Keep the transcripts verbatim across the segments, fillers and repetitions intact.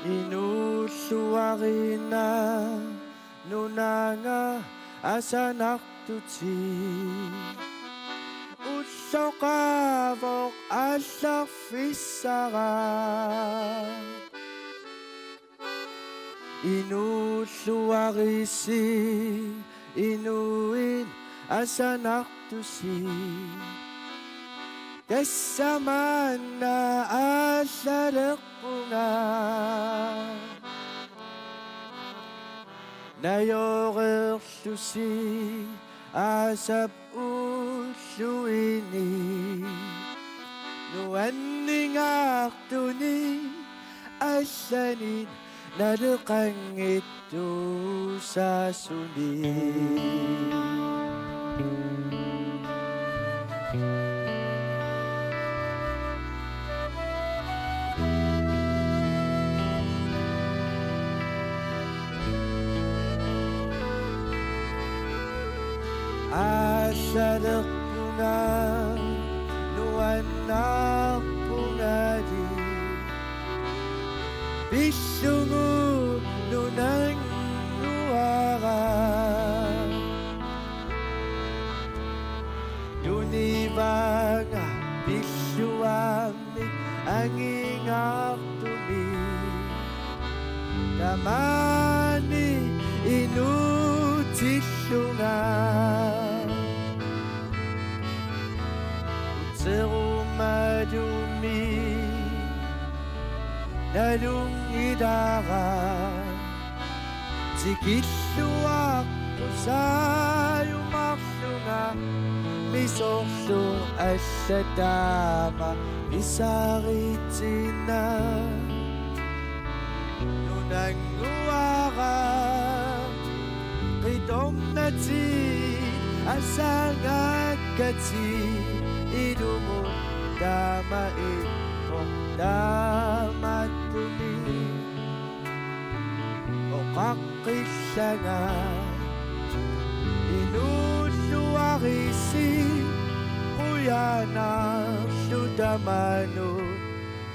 Inuulluarina nunanga asanartuti. Ulloqaavoq aallarfissara. Inuulluarisi inuit asanartusi. Tassa maanna aallalerpunga. Najoreerlusi aasap ulluini. Nuanningaartuni allanik naleqanngittussasuni. Aallalerpunga nuannaarpungali pillugu nunannguara. Tunivanga pilluammik angingaartumik. Tamaani inuutillunga. Uterumalumi nalunngilara. Tikilluaqqusaajumaarlunga misorlu alla taama pisaritsina. Nunannguara qitornatit asangakkatit ilumut taama ippoq taamaattumik. Oqaqqillanga inuulluarisi qujanarlu tamanut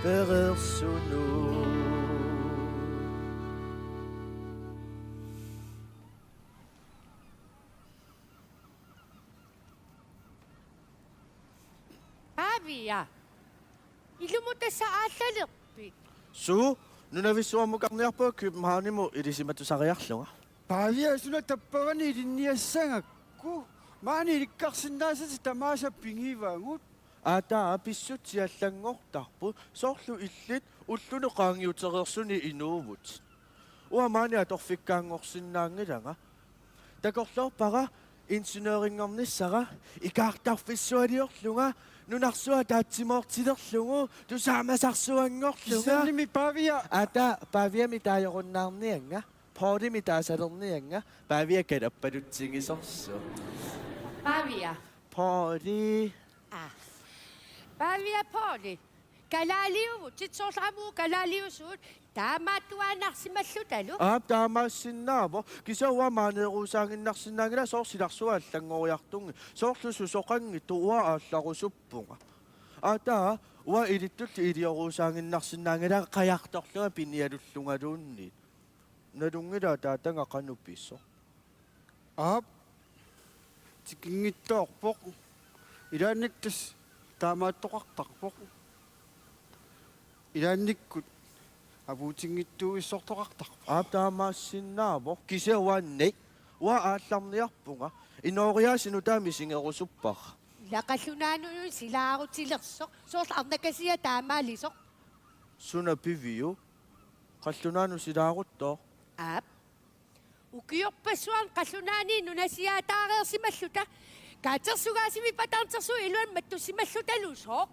pereersunut. Pavia, ilumut tassa aallalerpit? Suu, nunavissuarmukarniarpunga Københavnimut ilisimatusariarlunga. Pavia, suna tappavani ilinniassagakku? Maani ilikkarsinnaasatit tamaasa pigivagut. Aataa, pissutsit allanngortarput, soorlu illit ulluni qaangiutereersuni inuuvutit. Uanga maani atorfikkaanngorsinnaanngilanga. Takorloorpara ingeniørinngornissara ikaartarfissualiorlunga nunarsuaq ataatsimoortilerlugu tusaamasarsuanngorlunga. Kisiannimi Pavia. Aataa, Paviamik taajorunnaarniannga, Paulimik taasalerniannga, Pavia kalappalutsigisorsuaq. Pavia. Pauli. Aa. Pavia, Pauli. Kalaaliuvutit, soorlu aamma kalaaliusugut, taamaattuaannarsimallutalu. Aap, taamaassinnaavoq. Kisianni uanga maaneeruusaaginnarsinnaanngilanga soorlu silarsuaq allanngoriartunngilaq. Soorlu susoqanngitsoq, uanga aallarusuppunga. Aataa, uanga ilittulli ilioruusaaginnarsinnaanngilanga qajartorlunga pinialullungaluunniit. Nalunngilaa taatanga qanoq pisoq. Aap, tikinngitsoorpoq. Ilaannikkut tassa taamaattoqartarpoq. Ilaannikkut apuutinngitsuuissortoqartarpoq. Aap, taamaassinnaavoq. Kisianni uannik, uanga aallarniarpunga. Inooriaaseq nutaamik isigerusuppara. Ila qallunaanut silaarutilersoq, soorlu arnakasiat taamaalisoq. Suna piviuk? Qallunaanut silaaruttoq? Aap. Ukiorpassuarni qallunaaniit nunasiaataareersimalluta. Katersugaasivik patartersuit iluanni mattussimallutalu sooq.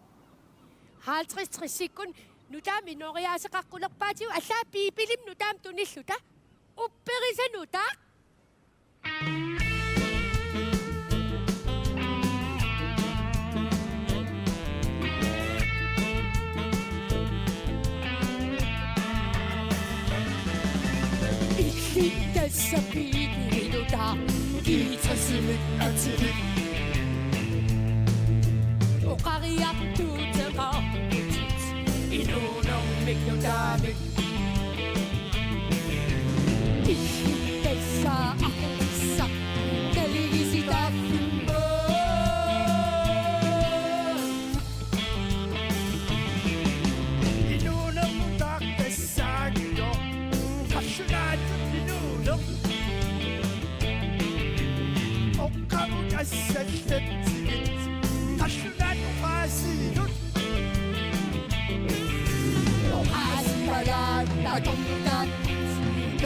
Halvtreds tressikkunni nutaamik inooriaaseqaqqulerpaatigut allaat Biibilimi nutaamik tunilluta. Upperisanut taak. Illit tassa Biibilinut taak, G tres-imik atilik. Oqariartuuteqarputit inuunermik nutaamik.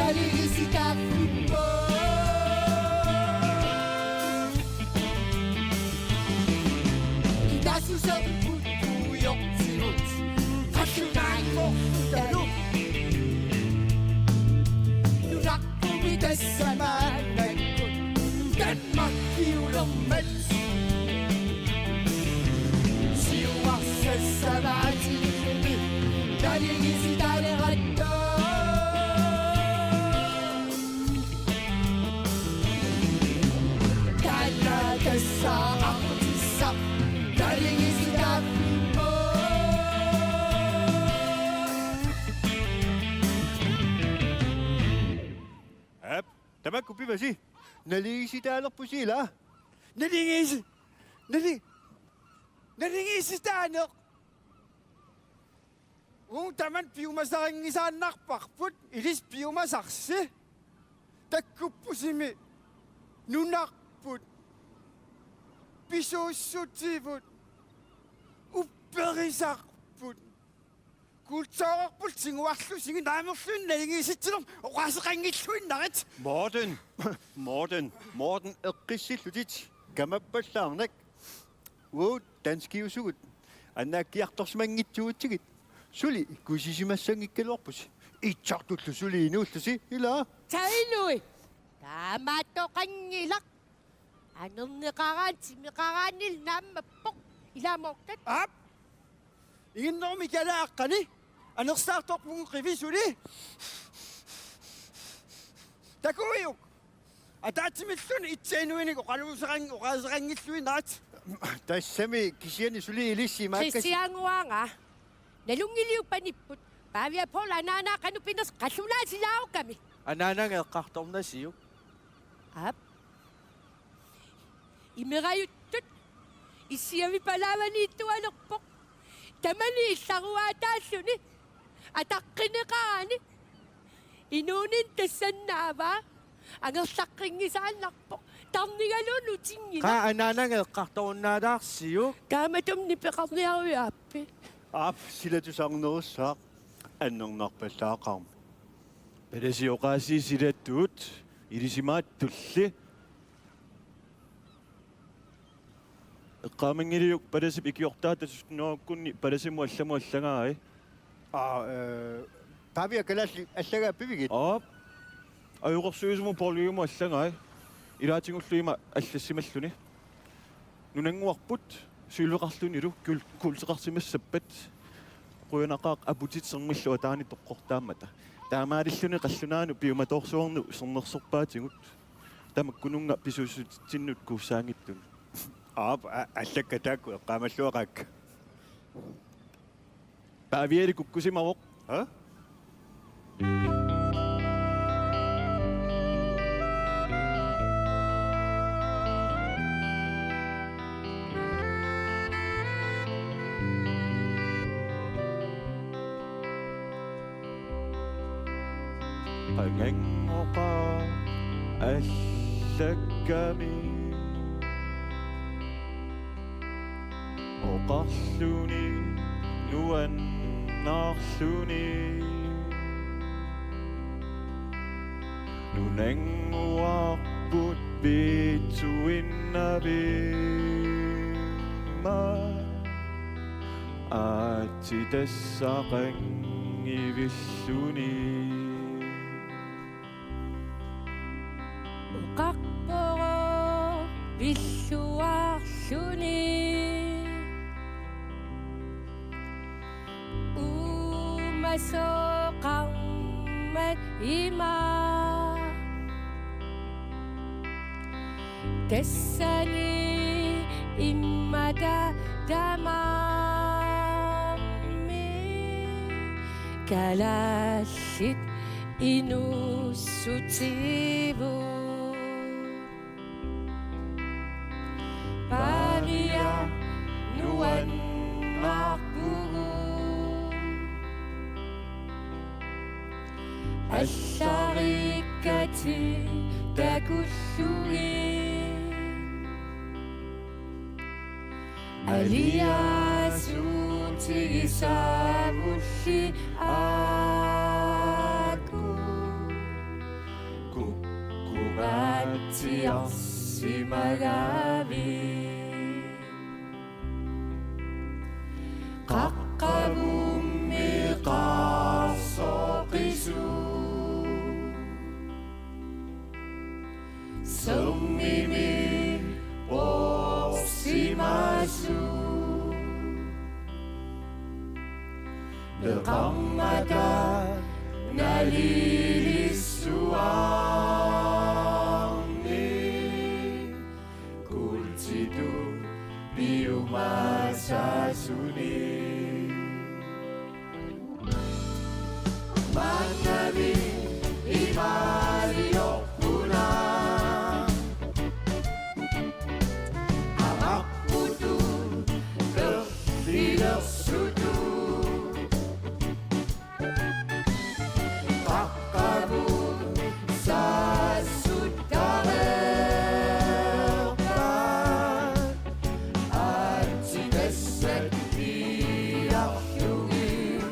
Naligiissitaaffimmi. Inassuserput puiortigut. Qallunaanngorlutalu. Nunarpumi tassa maannakkut. Danmarkiulermat. Siuarsassavatini naligiissitaalerattut. Taanna tassa aqqutissaq naligiissitaaffimmi. Aap, tamakku pivasi. Naligiissitaalerpusi ilaa. Naligiissi-, nali-, naligiissitaaneq. Uagut tamanna piumasarinngisaannarparput, ilissi piumasarsi. Takkuppusimi nunarput pisuussutivut upperisarput. Kulturerput tiguarlusigit naamerluinnaq naligiissitsineq oqaaseqanngilluinnarit. Morten, Morten, Morten, eqqissillutit. Kamappallaarnak. Uagut danskiusugut. Annaakkiartorsimanngitsuutsigit. Suli kusisimassanngikkaluarpusi. Itsartullu suli inuullusi ilaa. Tainui. Taamaattoqanngilaq. Angerneqaraanni timeqaraannilu naammappoq. Ilaa Morten. Aap. Iginnerumi kalaaqqani. Anersaartorpugut qivisuli. Takuiuk. Ataatsimilluunniit itsianuinik oqaluuseqan-, oqaaseqanngilluinnarit. Tassami kisianni suli ilissi imaakkas-. Kristianguanga. Nalunngiliuk panipput. Pavia Paul anaanaa qanoq pinersoq qallunaasilaarukami. Anaanaga eqqartornasiuk. Aap. Imerajuttut issiavik palaavaniittualerpoq. Tamani illaruaataalluni ataqqineqarani inuuninni tassannaavaa angerlaqqinngisaannarpoq. Tarnigaluunniit utinngilaq. Qaa anaanaga eqqartorunnaalaarsiuk. Taamatut nipeqarniaruit aappi. Aap, sila tusarnerussaaq annernarpallaaqaarmi. Palasi oqaasii silatut ilisimaattulli. Eqqaamanngiliuk palasip ikiortaata tusinnaagukkunni palasimut allamut allagai? Aa, eh, Pavia kalaallit allagai pivigit? Aap. Ajoqersuisumut Pauliumut allagai. Ilaatigullu ima allassimalluni. Nunannguarput siulleqarlunilu kul-, kuulteqarsimassappat. Qujanaqaaq aputit sermillu ataani toqqortaammata. Taamaalilluni qallunaanut piumatoorsuarnut sermersorpaatigut. Tamakkununnga pisuussutitsinnut kuussaanngitsunut. Aap, a-, allakkat taakku eqqaamalluaqaakka. Paviali kukkusimavoq. Ha? Qangangoqaaq allakkami oqarluni nuannaarluni. Nunannguarput piitsuinnavimma aatsitassaqanngivilluni. Oqarpoq pilluarluni. Uumasoqarmat ima. Tassani immata tamarmi kalaallit inuussutivut. Pavia nuannaarpugut. Allarikkatit takullugit. Aliasuutigisavulli aaku. Siarsimagavit qaqqavummi qarsoqisut, sermimit porsimasut, peqarmata nalilissuarnik, kuultitut piumasasunik. Maannami imaaliorpuna, amaqqutut perlilersutut, qaqqavut saassuttareerpat, aatsitassat piiarlugit.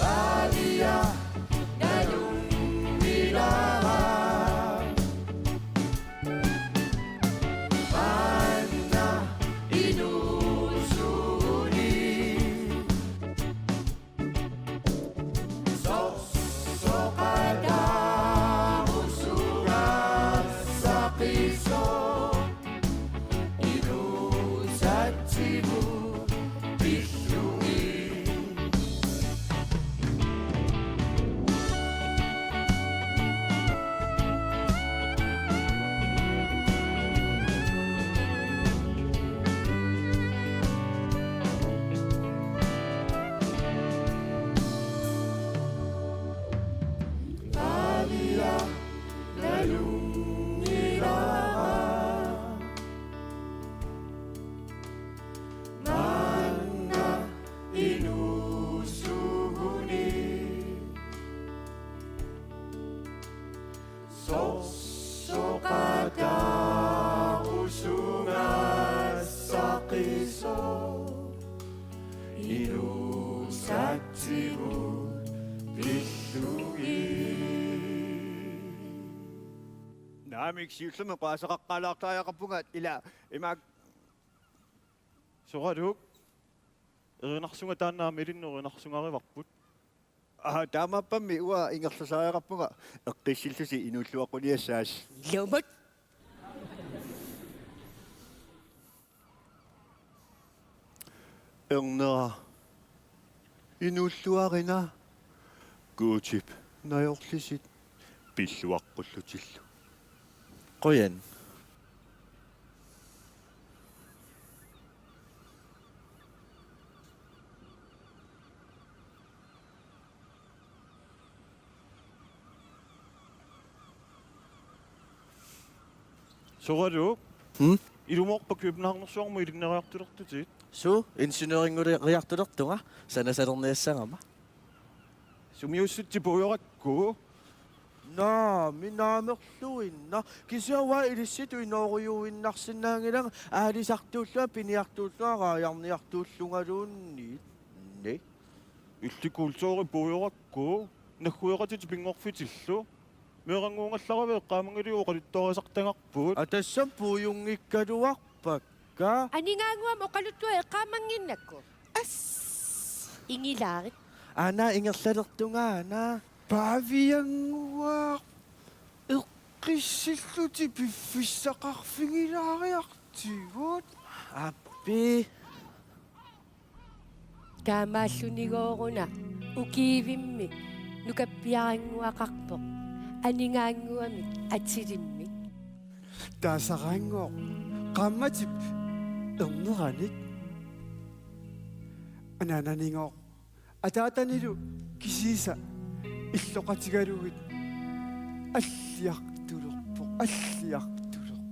Pavia nalunngilara, maanna inuusuni. Sorsoqataarusugaq saqisoq, inuusatsigut pillugit. Pavia nalunngilara, maanna inuusuni. Sorsoqataarusugaq saqisoq, inuusatsigut pillugit. Naamik, siullermik oqaaseqaqqaalaartariaqarpunga, ila imaak. Soraluuk, erinarsunga taanna aamma ilinnut erinarsugarivarput. Aa, taamaappammi uanga ingerlasariaqarpunga eqqissillusi inuulluaqquniassaasi. Ilumut. Ernera. Inuulluarina. Guutip najorlisit pilluaqqullutillu. Qujan. Soraluuk. Hmm? Ilumoorpa Københavnersuarmut ilinneriartulertutit? Suu, ingeniørinnguliartulertunga, sanasalerniassagama. Sumiussutsit puigorakku? Naamik, naamerluinnaq. Kisianni uanga ilissitut inooriuinnarsinnaanngilanga, aalisartuullunga, piniartuullunga, raajarniartuullungaluunniit. Ni. Illit kulturi puigorakku, naggueqatitit pinngorfitillu. Meerannguugallaravit eqqaamanngilioq oqaluttuarisartagarput. Aa, tassami puigunngikkaluarpakka. Aningaannguamik oqaluttuaq eqqaamannginnakku. As! Ingilaarit. Aana ingerlalertunga, aana. Paviannguaq, eqqissillutit piffissaqarfigilaariartigut. Aappi. Taamaallunigooruna ukiivimmi nukappiarannguaqarpoq aningaannguamik atilimmik. Taasaraanngooq qaammatip erneranik. Anaananigooq ataatanilu kisiisa illoqatigalugit alliartulerpoq, alliartulerpoq.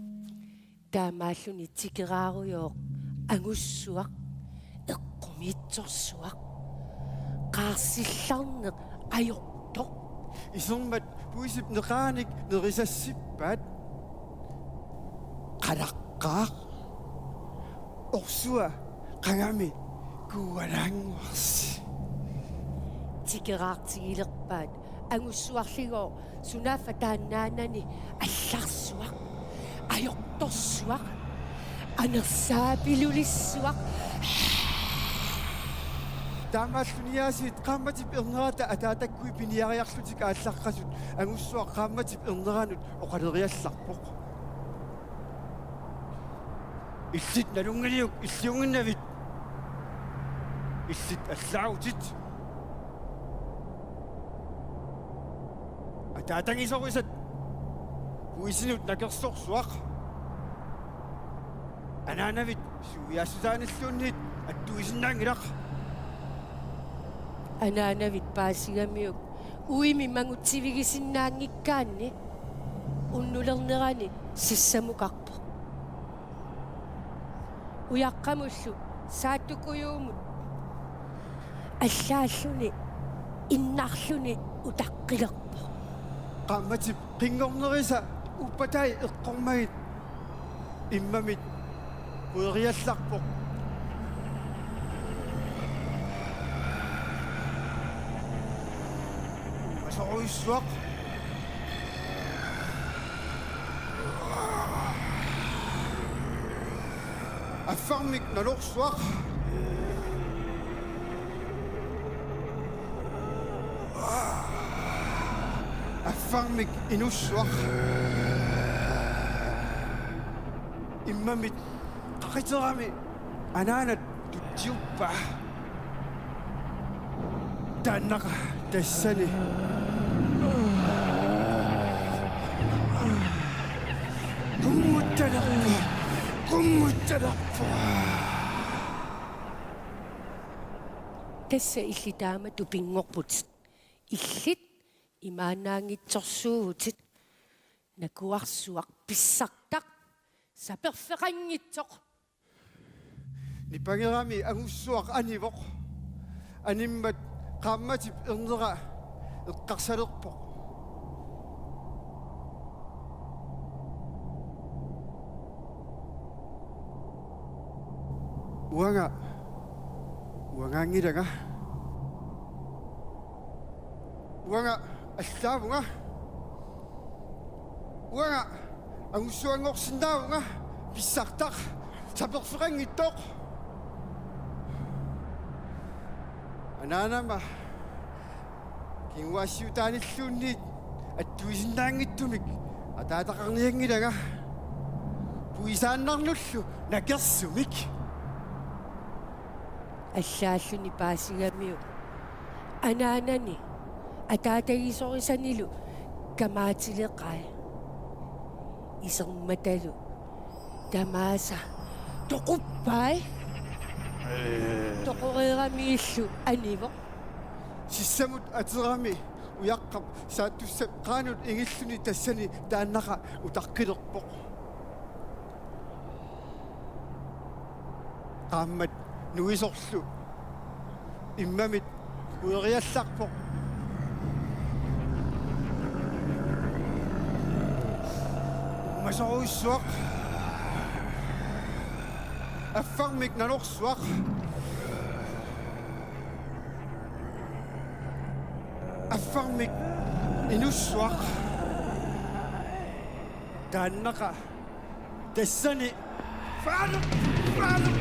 Taamaalluni tikeraarujooq angussuaq, eqqumiitsorsuaq, qaarsillarneq ajortoq. Isermat puisip neqaanik nerisassippat. Qalaqqaaq. Orsua qangami kuualaannguarsi. Tikeraartigilerpaat Angussuarligooq sunaaffa taannaanani allarsuaq, ajortorsuaq, anersaapilulissavaa. Taamaalluniaasiit qaammatip ernerata ataatakkuit piniariarlutik aallaqqasut angussuaq qaammatip erneranut oqaleriallarpoq. Illit nalunngiliuk, illiunnginnavit? Illit allaavutit. Ataatagisorisat puisinut nakersorsuaq. Anaanavit suiaassusaanilluunniit attuisinnaanngilaq. Anaanavit paasigamiuk uimi mangutsivigisinnaanngikkaanni unnulernerani sissamukarpoq. Ujaqqamullu saattukujuumut allaalluni innarluni utaqqilerpoq. Qaammatip qinngornerisa uppatai eqqormagit immamit pueriallarpoq. Uumasorujussuaq. Affarmik nanorsuaq. Affarmik inussuaq. Immamit qaqiterami anaanat tutsiuppaa. Taannaqa tassani qummuttalerpoq, qummuttalerpoq. Tassa illit taamatut pinngorputit. Illit imaannaanngitsorsuuvutit. Nakuarsuaq pissartaq saperfeqanngitsoq. Nipangerami angussuaq anivoq. Animmat qaammatip ernera eqqarsalerpoq. Uanga, uangaanngilanga. Uanga allaavunga. Uanga angussuanngorsinnaavunga, pissartaq saperfeqanngitsoq. Anaanama kinguaassiutaanilluunniit attuisinnaanngitsumik ataataqarnianngilanga, puisaannarnullu nakersumik. Allaalluni paasigamiuk anaanani ataatagisorisanilu kamaatileqai. Isermatalu tamaasa toquppai. Toqoreeramiillu anivoq. Sissamut aterami ujaqqap saattussap qaanut ingilluni tassani taannaqa utaqqilerpoq. Qaammat nuisorlu immamit pueriallarpoq. Uumasorujussuaq. Affarmik nanorsuaq. Affarmik inussuaq. Taannaqa tassani. Faalu! Faalu!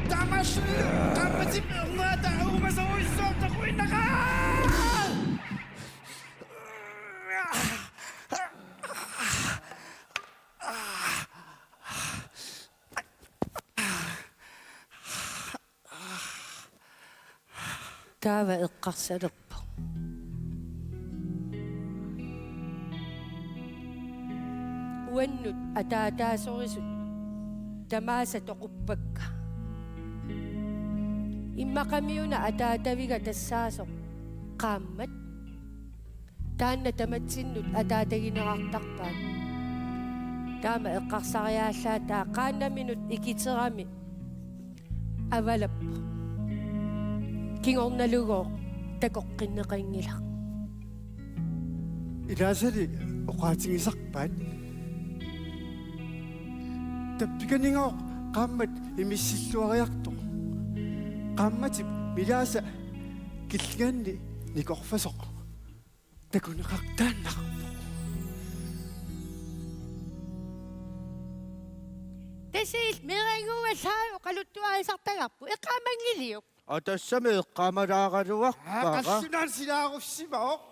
Tamassi qaammatip ernerata uumasorujussuaq toquinnaqaaq. Taava eqqarsalerpoq. Uannut ataataasorisut tamaasa toquppakka. Immaqami una ataataviga tassaasoq qaammat. Taanna tamatsinnut ataatagineqartarpaat. Taama eqqarsariaallaataa qaannaminut ikiterami avalappoq. Kingornalugooq takoqqinneqanngilaq. Ilaasali oqaatigisarpaat: Tappikaninngaaq qaammat imissilluariartoq. Qaammatip ilaasa killinganni nikorfasoq takuneqartaannarpoq. Tassa meerannguugallaat oqaluttuarisartagarput, eqqaamanngiliuk? Aa, tassami eqqaamalaaraluarpara. Aa, qallunaat silaarussimasoq.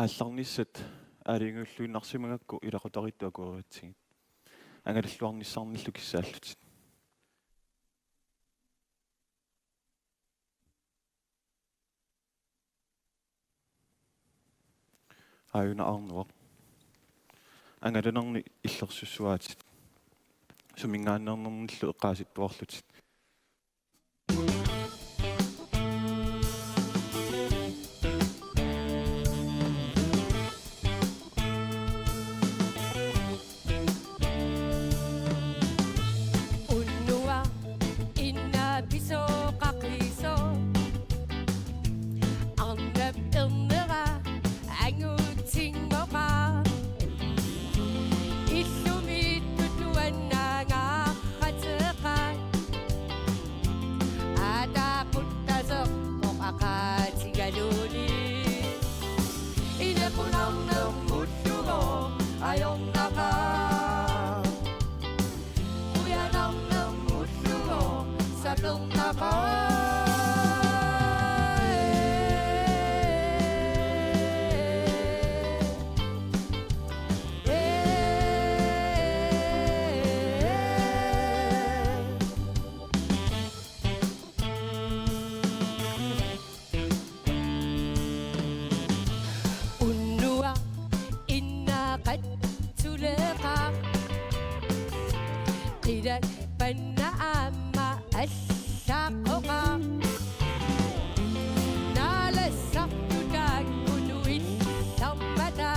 Aallarnissat aalajangiulluinnarsimagakku ilaqutariittut akuerigatsigit. Angalalluarnissannillu kissaallutit. Aajuna Arnuaq. Angalanerni illersussuaatit. Suminngaanneernermillu eqqaasittuarlutit. Unnuaq innaa pisoqaqisoq. Arnap ernera angutinngorpoq. Illumiittut nuannaangaaqateqaat. Aataaquttasoq oqaatigaluni. Inequnarnermullugu ajornaqaaq. Ujanarnermullugu sapernaqaaq. Unnuaq innaa qatsuleqaaq. Qilak panna aamma allaqqoqaaq. Naalassartut taakku nuillarmata.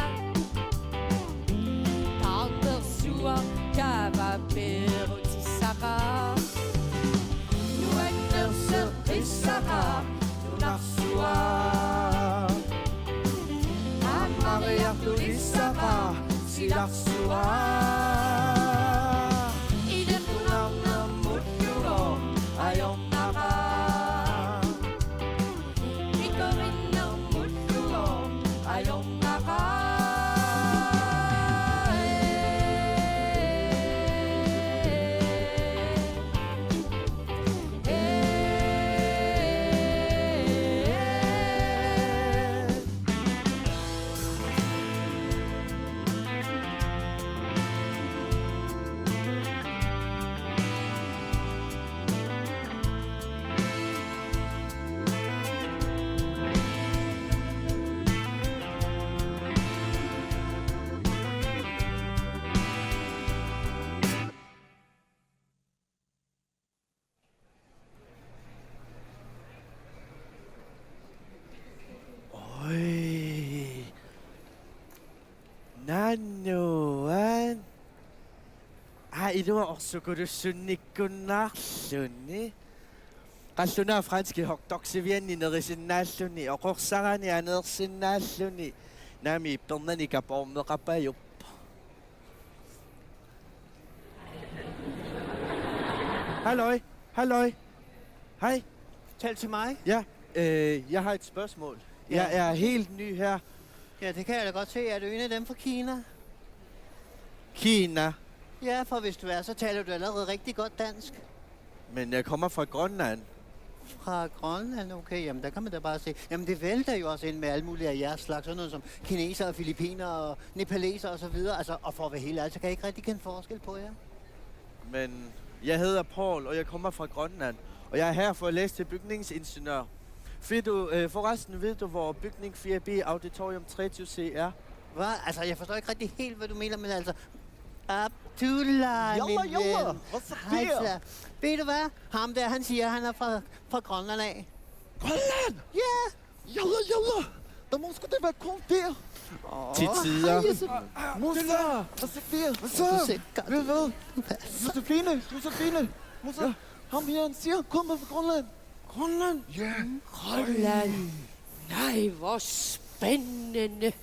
Taarnersuaq taava peerutissaqaaq. Nuannerseqqissaqaaq nunarsuaq. Ammariartulissaqaaq silarsuaq. Inequnarnermullugu ajornaqaaq. Ikorinnermullugu ajornaqaaq. Oj. Nanuan. Aa, ilua orsukulussunnikkunnaarluni. Qallunaat franskit hotdogsivianni nerisinnaalluni, oqorsarani aneersinnaalluni, naamik ippernani kapoorneqapajup. Halløj, halløj. Hej. Tal til mig. Ja, øh, jeg har et spørgsmål. Jeg Ja. er helt ny her. Ja, det kan jeg da godt se. Er du en af dem fra Kina? Kina. Ja, for hvis du er, så taler du allerede rigtig godt dansk. Men jeg kommer fra Grønland. Fra Grønland, okay. Jamen, der kan man da bare se. Jamen, det vælter jo også ind med alle mulige af jeres slags. Sådan noget som kinesere, filippinere, nepalesere og så videre. Altså, og for at være helt ærlig, så kan jeg ikke rigtig kende forskel på jer. Men jeg hedder Paul, og jeg kommer fra Grønland. Og jeg er her for at læse til bygningsingeniør. Ved du, øh, forresten, ved du, hvor bygning fire B Auditorium treogtyve C er? Hvad? Altså, jeg forstår ikke rigtig helt, hvad du mener, men altså... Abdullah, Jalla, min jalla. Ven. Hvad så Hej, der? så. Ved du hvad? Ham der, han siger, han er fra, fra Grønland af. Grønland! Ja! Jalla, jalla! Der må sgu da være koldt der. Til tider. Musa, hvad så der? Hvad så? Ved du hvad? Josefine, Josefine. Musa, ham her, han siger, han kommer fra Grønland. Grønland? Ja. Grønland. Nej, hvor spændende.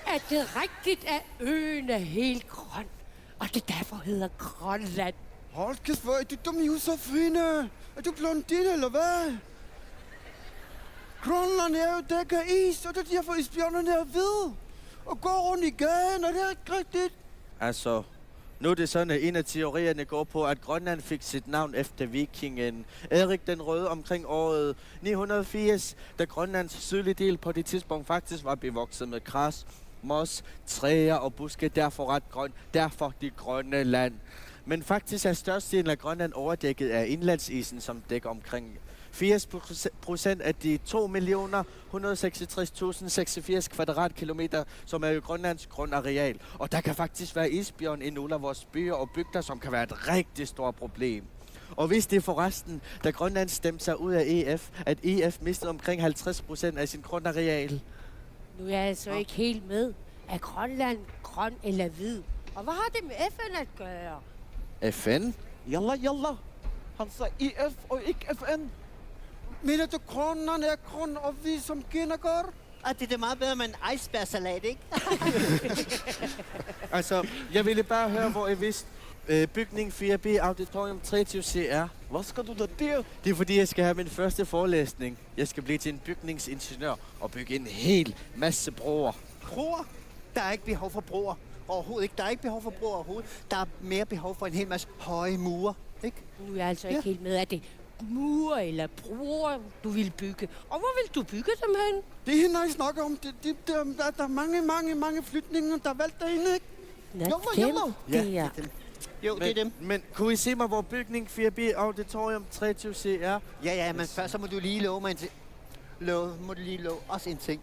Er det rigtigt, at øen er helt grøn, og det derfor hedder Grønland? Hold kæft, hvor er du dum, Josefine. Er du blondine, eller hvad? Grønland er jo dækket af is, og det er derfor, isbjørnen er hvid. Og går rundt i gaden, og det er ikke rigtigt. Altså, nu er det sådan, at en af teorierne går på, at Grønland fik sit navn efter vikingen Erik den Røde omkring året ni hundrede firs, da Grønlands sydlige del på det tidspunkt faktisk var bevokset med græs, mos, træer og buske, derfor ret grøn, derfor det grønne land. Men faktisk er størstedelen af Grønland overdækket af indlandsisen, som dækker omkring firs procent af de to millioner hundrede seksogtres tusind seksogfirs kvadratkilometer, som er jo Grønlands grundareal. Og der kan faktisk være isbjørn i nogle af vores byer og bygder, som kan være et rigtig stort problem. Og hvis det forresten, da Grønland stemte sig ud af E F, at E F mistede omkring halvtreds procent af sin grundareal. Nu er jeg så ikke helt med. Er Grønland grøn eller hvid? Og hvad har det med F N at gøre? F N? Jalla, jalla. Han sagde E F og ikke F N. Mener du, Grønland er grøn, og vi som kender godt? Og det er da meget bedre med en icebergsalat, ikke? Altså, jeg ville bare høre, hvor I vidste, øh, bygning fire B Auditorium treogtyve C er. Hvad skal du da der? Det er fordi, jeg skal have min første forelæsning. Jeg skal blive til en bygningsingeniør og bygge en hel masse broer. Broer? Der er ikke behov for broer. Overhovedet ikke. Der er ikke behov for broer overhovedet. Der er mere behov for en hel masse høje mure, ikke? Nu er jeg altså ikke helt med. Er det mure eller broer, du vil bygge? Og hvor vil du bygge dem hen? Det er hende, jeg snakker om. Det, det, der, der, der er mange, mange, mange flytninger, der er valgt derinde, ikke? Nå, Jalla, dem jalla. der. Jo, det er dem. Men kunne I se mig, hvor bygning fire B Auditorium treogtyve C er? Ja, ja, men først så må du lige love mig en ting. Love, må du lige love os en ting.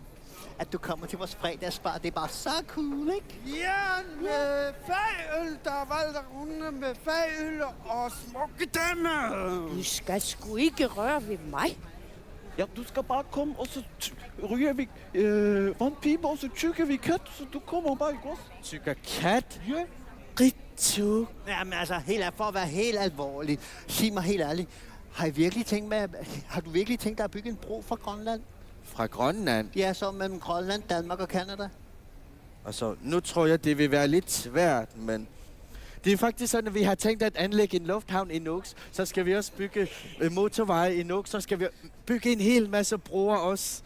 At du kommer til vores fredagsbar, det er bare så cool, ikke? Ja, med fagøl, der er valgt af runde med fagøl og smukke damer. Du skal sgu ikke røre ved mig. Ja, du skal bare komme, og så t- ryger vi øh, vandpibe, og så tykker vi kat, så du kommer bare, ikke også? Tykker kat? Ja. Ritsu. Jamen altså, helt, for at være helt alvorlig, sig mig helt ærligt, har, I virkelig tænkt med, har du virkelig tænkt dig at bygge en bro fra Grønland? Fra Grønland? Ja, så mellem Grønland, Danmark og Canada. Altså, nu tror jeg, det vil være lidt svært, men det er faktisk sådan, at vi har tænkt at anlægge en lufthavn i Nuuk. Så skal vi også bygge øh, motorveje i Nuuk. Så skal vi bygge en hel masse broer også.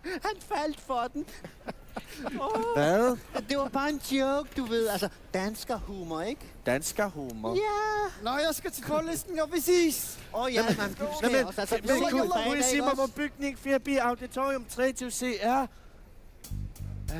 Han faldt for den. Hvad? Det var bare en joke, du ved. Altså, dansker humor, ikke? Dansker humor. Ja. Nå, jeg skal til forelæsning, og vi ses. Åh oh, ja, man, du skal Jamen, også. Altså, men du kunne, fredag, kunne I sige ikke mig, hvor også? Bygning fire B Auditorium treogtyve C er? Øh.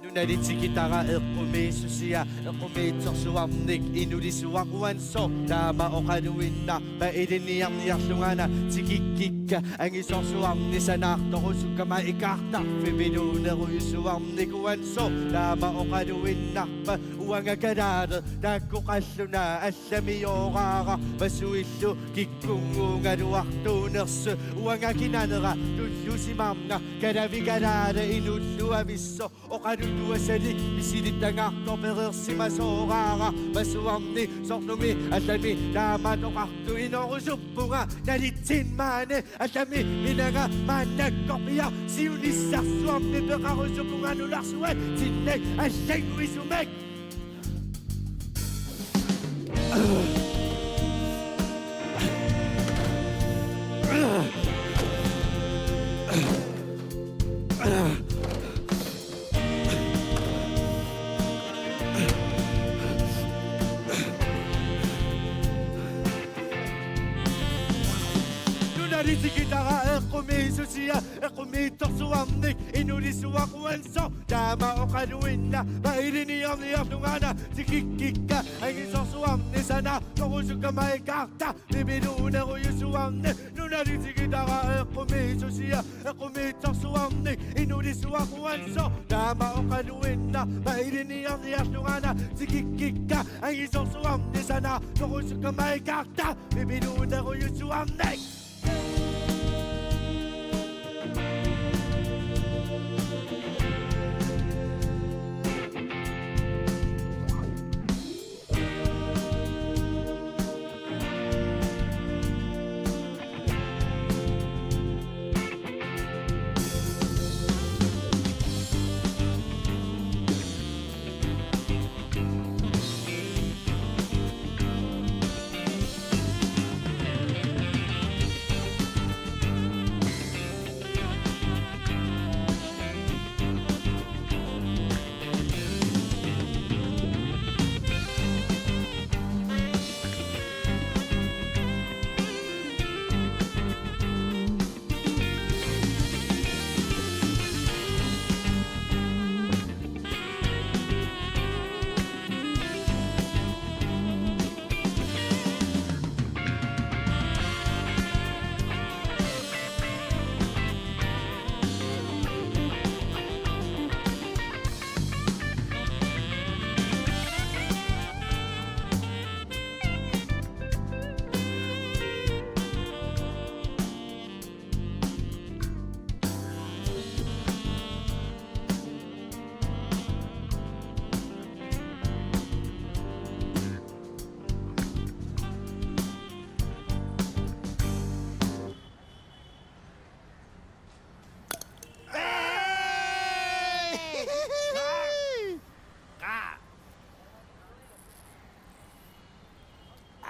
Nunali tikitara eqqumiissusia, eqqumiitsorsuarnik inulisuaq uansoq, taama oqaluinnarpa ilinniarniarlungaana tikikkikka angisorsuarni sanaartorusukkama ikaartarfiviluunerujusuarnik uansoq, taama oqaluinnarpa uanga kalaaleq taakku qallunaa allamioraara pasuillu kikkunnguugaluartuunersut uanga kinanera tullusimaarnga kalavi kalaaleq inulluavissoq oqalutuasalik misilittagartoq pereersi Imasoorara pasuarni sorlumi allami taamatoqartu inorusuppunga nalitsinni maani allami minanga maannakkorpiaq siunissarsuarmi peqarusuppunga nularsuat sinnak allanguisumik. Nunali tikitara eqqumiitsusia, eqqumiitsorsuarnik inulisuaquansoq. Taama oqaluinnaq, ma iliniarniarlungaana tikikkikka, angisorsuarnik sanaartorusukkamaikarta, pipiluunerujusuarnik. Nunali tikitara eqqumiitsusia, eqqumiitsorsuarnik inulisuaquansoq. Taama oqaluinnaq, ma iliniarniarlungaana tikikkikka, angisorsuarnik sanaartorusukkamaikarta, pipiluunerujusuarnik.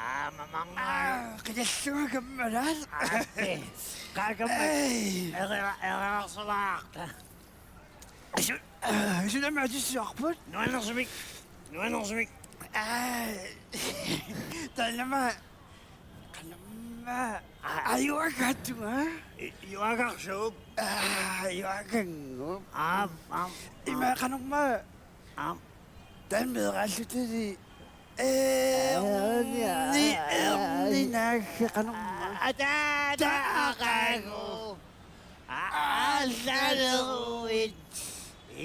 Aamma mangaa. Aa, qilallunga kammalaat. Aappi. Qaa kamma. Ei. Erera-, ererarsuaarta. Isu-, aa, isunama atussivarput. Nuannersumik. Nuannersumik. Aa, taanna aamma. Qanormaa. Aa. Ajuakaattunga. I-, juakarsuup. Aa, juakangup. Aap, aap, aap. Ima qanormaa. Aap. Taanna meeraallutali. Erni, erni naagga qanormaa. Ata, ata, aqagu. Aallaleruit.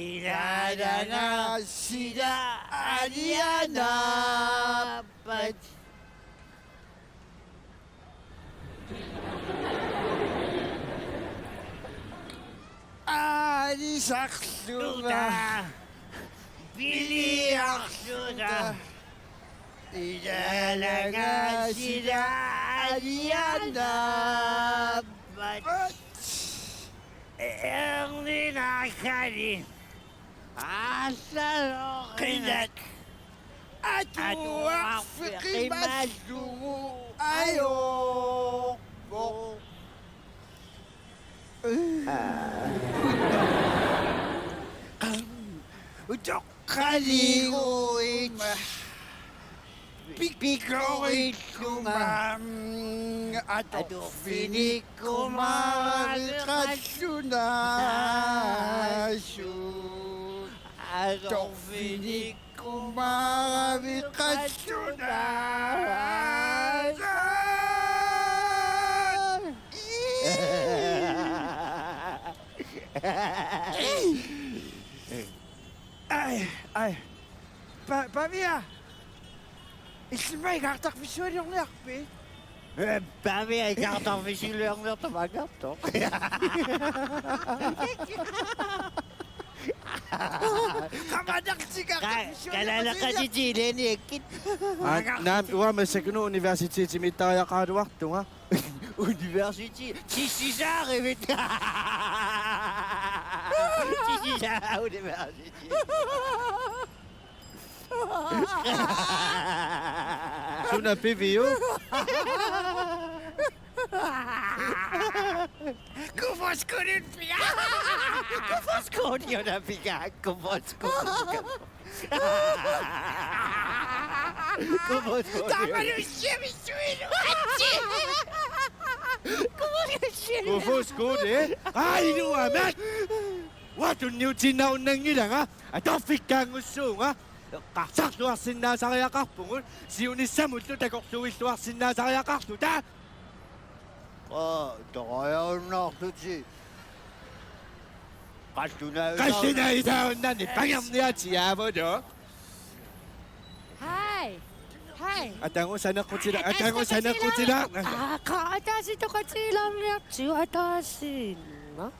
Ilaalanga sila alianaappat. Aalisarluta. Piliarluta. Ilaalanga sila alianaappat. Erni naaggani. Aallaloqinak. Atuarfeqimallugu ajoorpoq. Utoqqaliguit. Pik-, pikkorillunga. Atorfinikkumaraveqallunaassooq. Atorfinikkumaraveqallunaassooq. Ai, ai. Pa-, Pavia. Illimmi ikaartarfissualiorniarpit? Eh, Pavia ikaartarfissualiorniartoq angertoq. Qamanartiga. Qa-, kalaalaqatitit ilaannikkit. Aa, naamik, uanga massakkut universitetimiittariaqaraluartunga. Universitet, tissisaarimit. Tissisaarit universitet. Suna piviuk? Kufoq Skolenik piga. Kufoq Skolenik piga. Kufoq Skolenik. Kufoq Skolenik. Taamalu siamisuilu. Atsi. Kufoq Skolenik. Kufoq Skolenik. Ai, iluamik. Uanga tunniutiinnarunanngilanga. Atorfikkaanngussuunga. Eqqarsarluarsinnaasariaqarpugut, siunissamullu takorluuilluarsinnaasariaqarluta. Aa, torajaunnaarlutik. Qallunaajunnaarlutik. Qallunaajunnaarlutik, pangerniatiaavulu. Hej. Hej. Atagu saneqqutila-, atagu saneqqutila-. Aa, qa-, ataasitoqatilaarniartigu ataasiinnaq.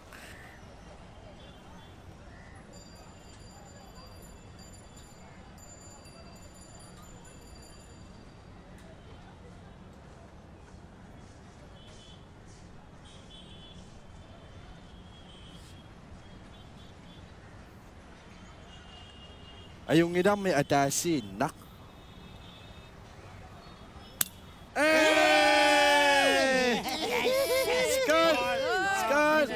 Ajunngilarmi ataasiinnaq. Hey! Skål! Skål!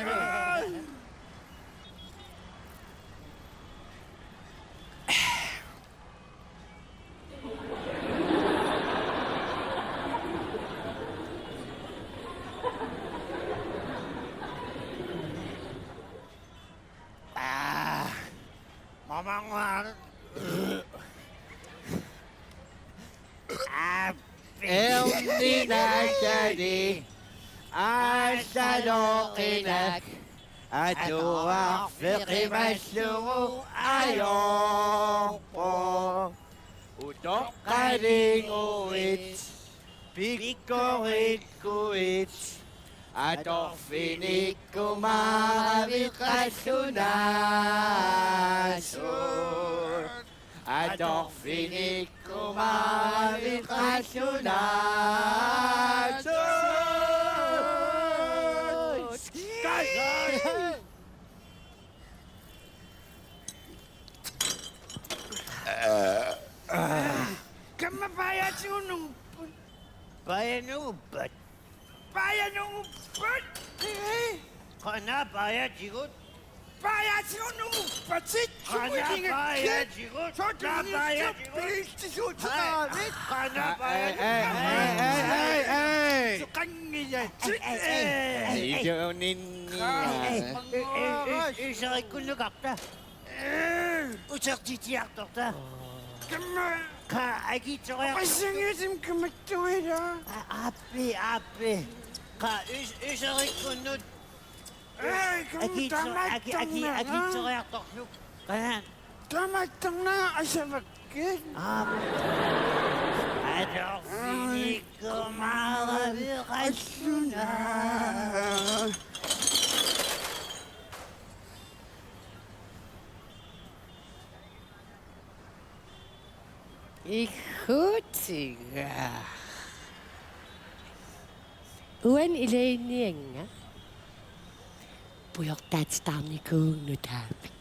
Aa, mamanguaq. Aa, erninakali aallalooqinak atuarfeqimallugu ajorpoq. Utoqqaliguit, pikkorikkuit, atorfinikkumaaravit qallunaatut. Atorfinikkumaaravit qallunaatut. Kamma paajaatigut nunguppat. Paajaatigut nunguppat. Paajaatigut nunguppat. Qanoq paajaatigut? Paajaatigut nunguppatit. Qanoq paajaatigut? Soorlu paajaatigut? Piltisuuteqaavit. Qanoq paajaatigut? Ei, ei, ei, ei, ei. Suqanngilatit. Ei, ei, ei. Ei, ei, ei. Iserikkunnukarta. Utertitiartorta. Kamma. Qa akitsoriar-. Oqassangiutim kamattuila. A-, aappi, aappi. Qa is-, iserikkunnut. Ei, kamma akitso-, aki-, aki-, tamattornera. Akitsoriartorlu. Qaa. Tamattornera asavakkit. Aap. Atorfinikkumaaravit qallunaatut. Igguutiga. Uani ilaanniannga pujortaatitaarnikuuvugut nutaamik.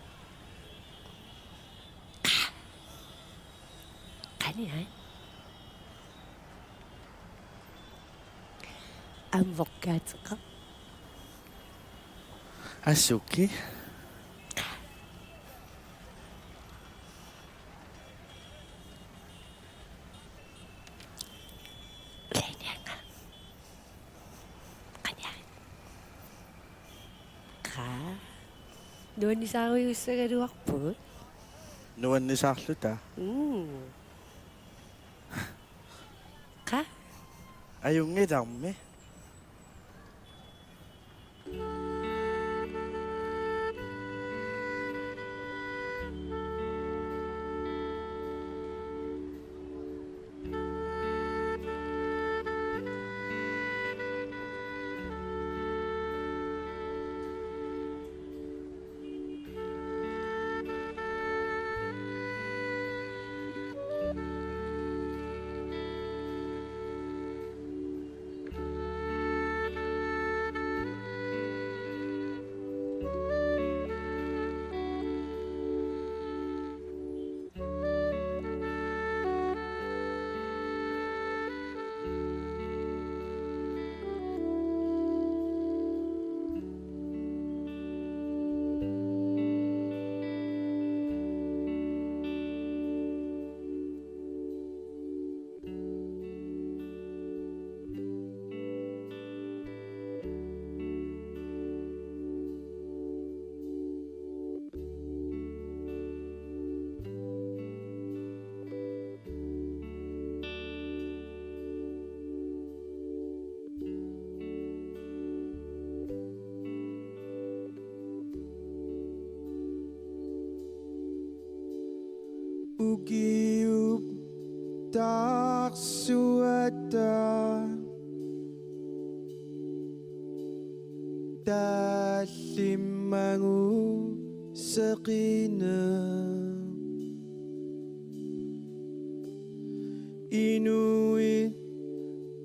Qaa. Qani ai? Amvokkaateqarpoq. Asuki. Ilaanniannga. Qani ai? Qaa. Nuannisaarujussuugaluarpugut. Nuannisaarluta. Mm. Qaa. Ajunngilarmi. Ukiup taarsuata tallimanngusseqinneq. Inuit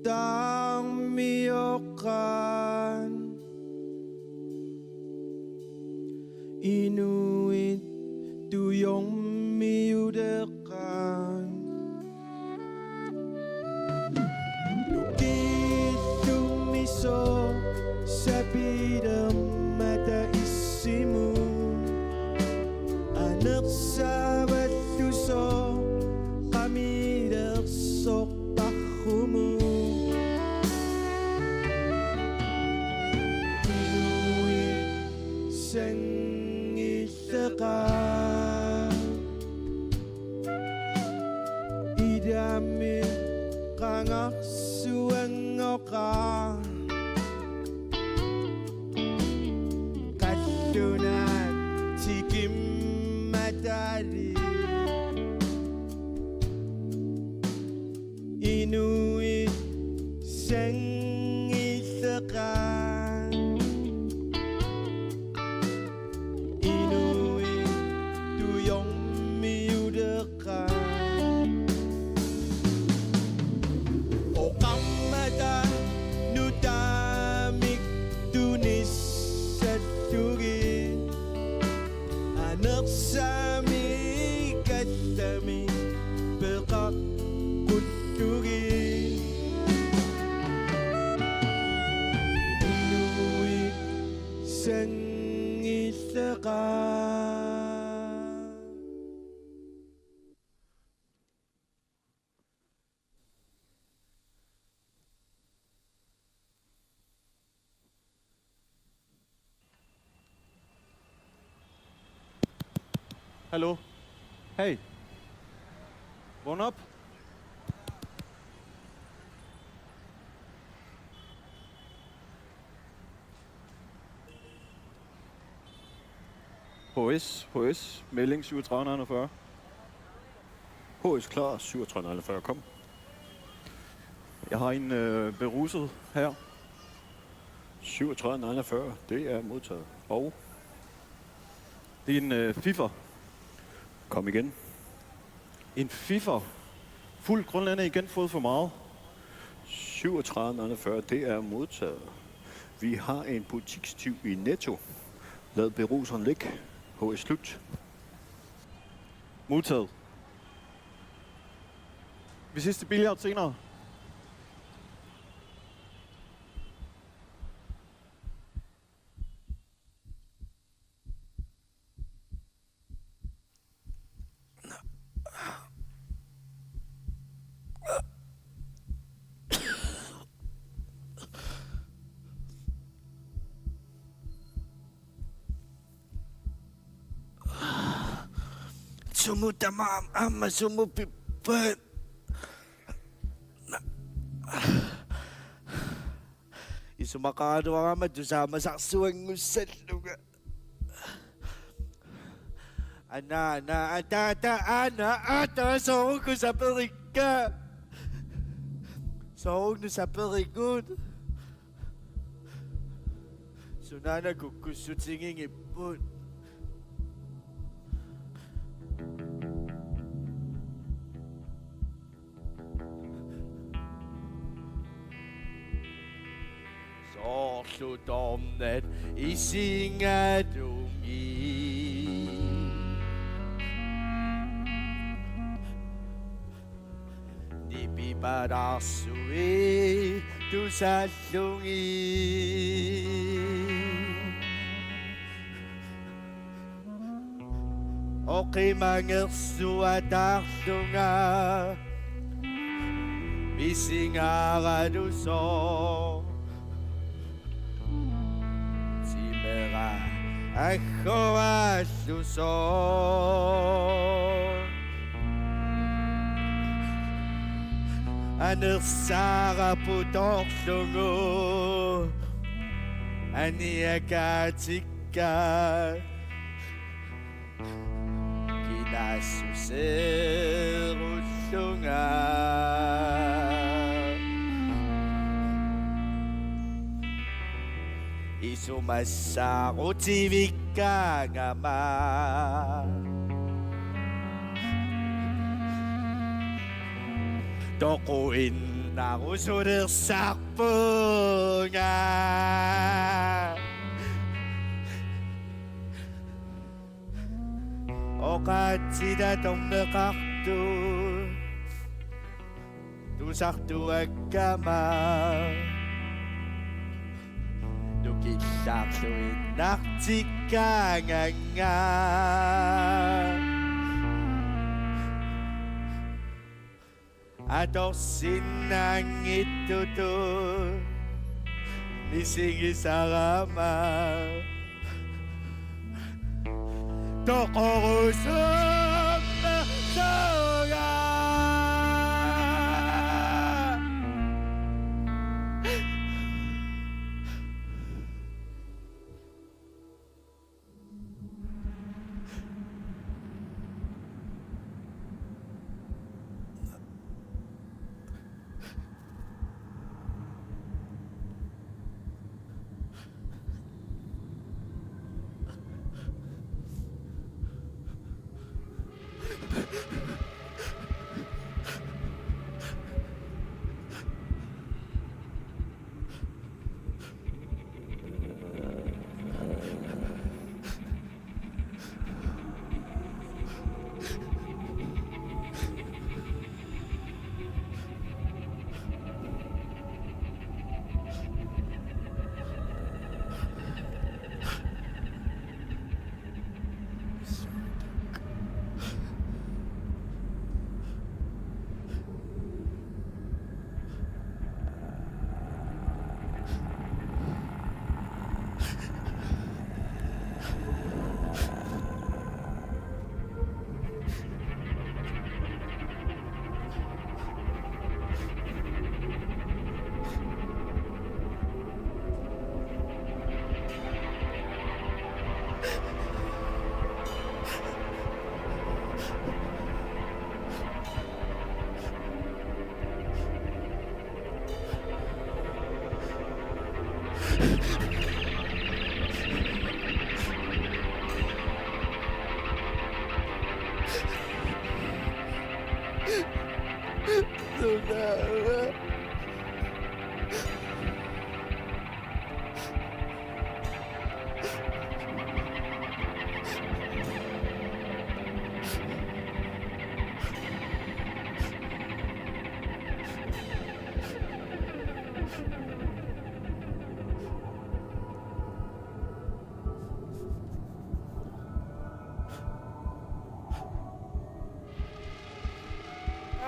taarmioqqaat. Inuit tujormiuteqqaat. Nukillumisoq sapilermata issimut. Anersavallusoq qamilersoq parrumut. Inuit sangilleqaat. Ilami qangarsuanngoqaaq. Qallunaat tikimmatali. Inuit sangilleqaat. Inuit tujormiuteqqaat. Oqarmata nutaamik tunissallugit. Anersamik allamik peqaqqullugit. Inuit sangilleqaat. Hallo. Hey. Vågn op. H S, H S, melding syvogtredive nul fyrre. H S klar, syvogtredive nul fyrre, kom. Jeg har en øh, beruset her. Syvogtredive nul fyrre, det er modtaget. Og det er en øh, fiffer. Kom igen. En fiffer. Fuld grundlande igen, fået for meget. Syvogtredive nul fyrre, det er modtaget. Vi har en butikstyv i Netto. Lad beruseren ligge. H S slut. Modtaget. Vi ses til billiard senere. Sumut tamaat aamma sumut pippat? Isumaqaraluarama tusaamasarsuanngussallunga. Ana, ana, ata, ata, ana, ata, soorlu saperikka. Soorlu saperikka. Sunaana kukkussutigigipput. Soorlu tornat isigalugit. Nipipalaarsuit tusallugit. Oqimangersuataarlunga misigaaralusoq. Timera aggoraallusoq. Anersaara putorlugu aniakaatikka. Taassuseerullunga isumassaaqqutivikkaangama toquinnarusulersarpunga. Oqaatsitatorneqartut tusartuakkama nukillaarluinnartikkaanganga. Atorsinnaanngittutut misigisarama toqorusummernera.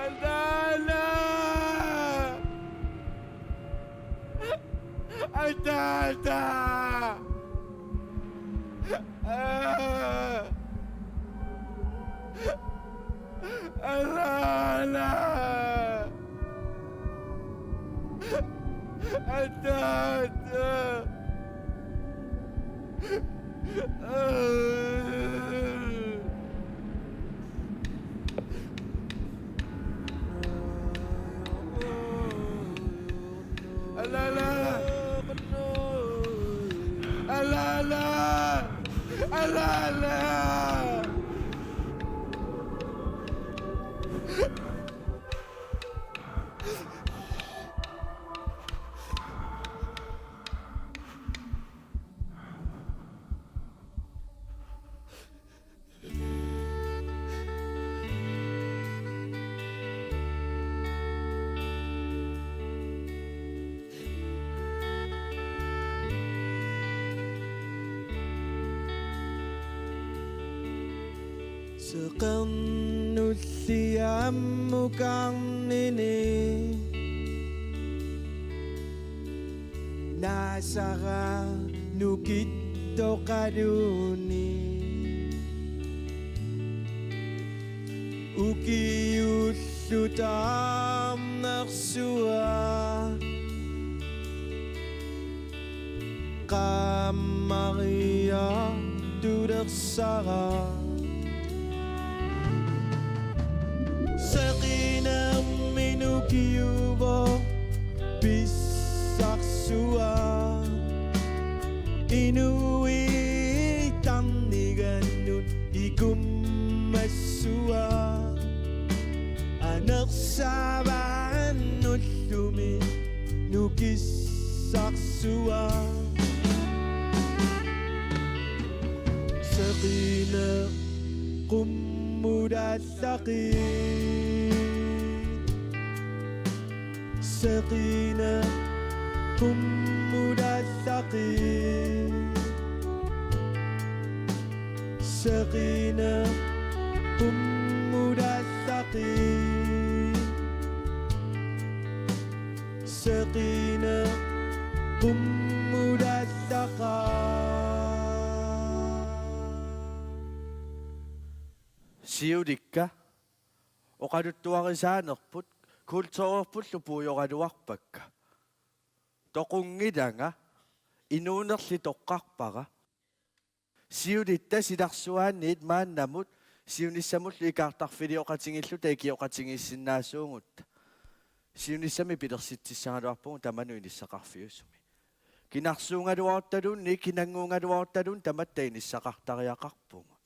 Ataata! Ataata! Aa! Ataata! Ataata! Alaala! Alaala! Alaala! Seqernulliammukarnini naasara nukittoqaluunniit. Ukiullu taarnersuaq qaammariartulersara. Suaq inuit tarnigannut ikummassuaq, anersaavannut ullumi nukissarsuaq. Seqineq qummulaallaqi. Seqineq qummulaallaqi. Seqineq qummulaallaqi. Seqineq qummulaallaqa. Siulikka oqaluttuarisaanerput kulturerpullu puigoraluarpakka. Toqunngilanga, inuunerli toqqarpara. Siulitta silarsuaanniit maannamut siunissamullu ikaartarfilioqatigiilluta ikioqatigiissinnaasuugutta. Siunissami pilersitsissagaluarpugut tamanut inissaqarfiusumi. Kinarsuugaluaruttaluunniit, kinannguugaluaruttaluunniit tamatta inissaqartariaqarpugut.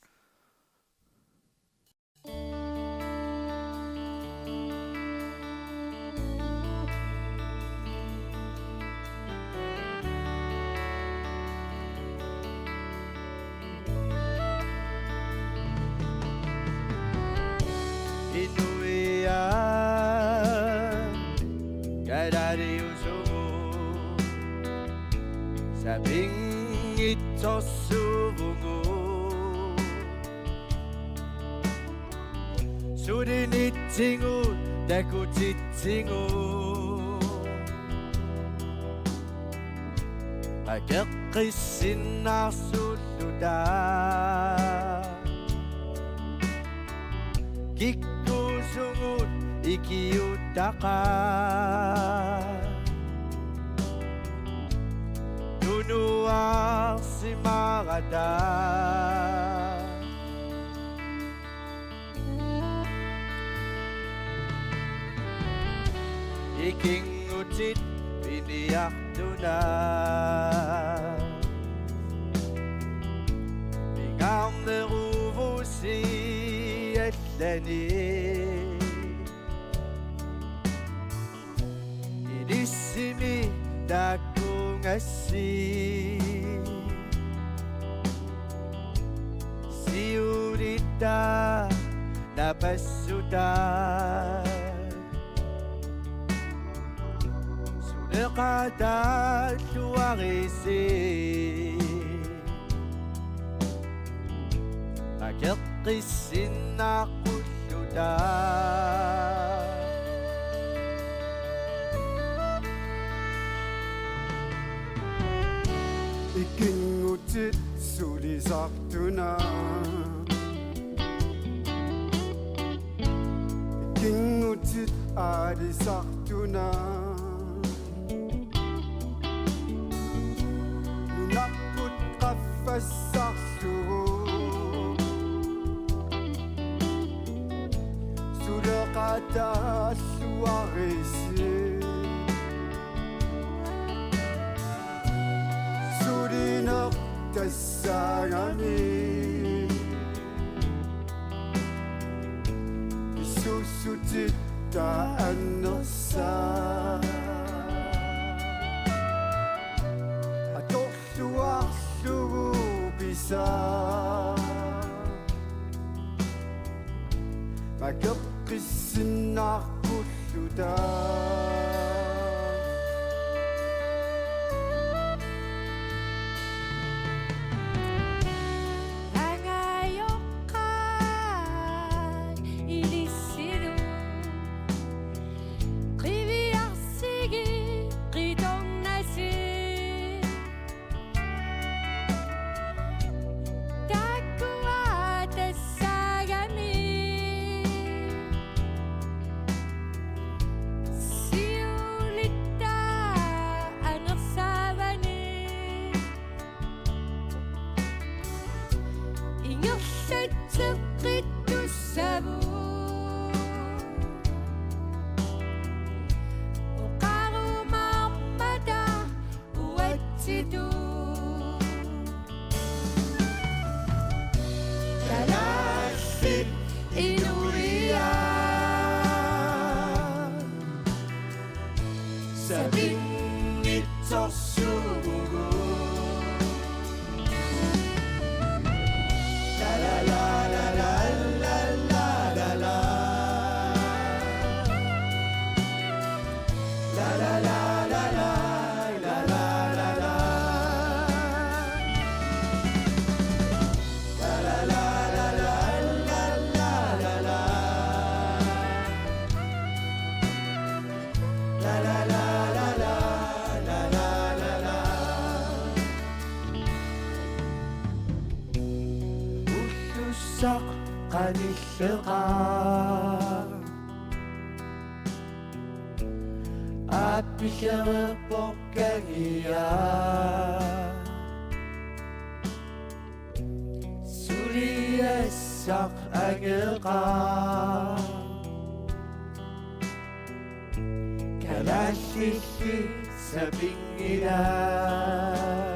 Inuiaat kalaalliusugut sapinngisorsuuvugut. Sulinitsigut takutitsigut akeqqissinnaarsuulluta. Kikkuusugut ikiuuttaqaat tunuarsimaarata. Ikinngutit piniartuna pingaarneruvusi allani. Ilissimi taakkuugassi siulitta napassuta. Suleqataalluarisi akeqqissinnaaqulluta. Ikinngutit sulisartuna. Ikinngutit aalisartuna. Nunarput qaffassarlugu suleqataalluarisi. Sulineq tassaagami pissussutit taannersaat. Atorluarlugu pisaa akeqqissinnaaqulluta. Angajoqqaat ilissilu qiviarsigit qitornasi. Taakkua tassaagami Kalaallit Inuiaat sapinngi- Ullussaq qanilleqaaq. Aappillereerpoq kangiaat. Suliassaq angeqaaq. Kalaallilli sapinngilaat.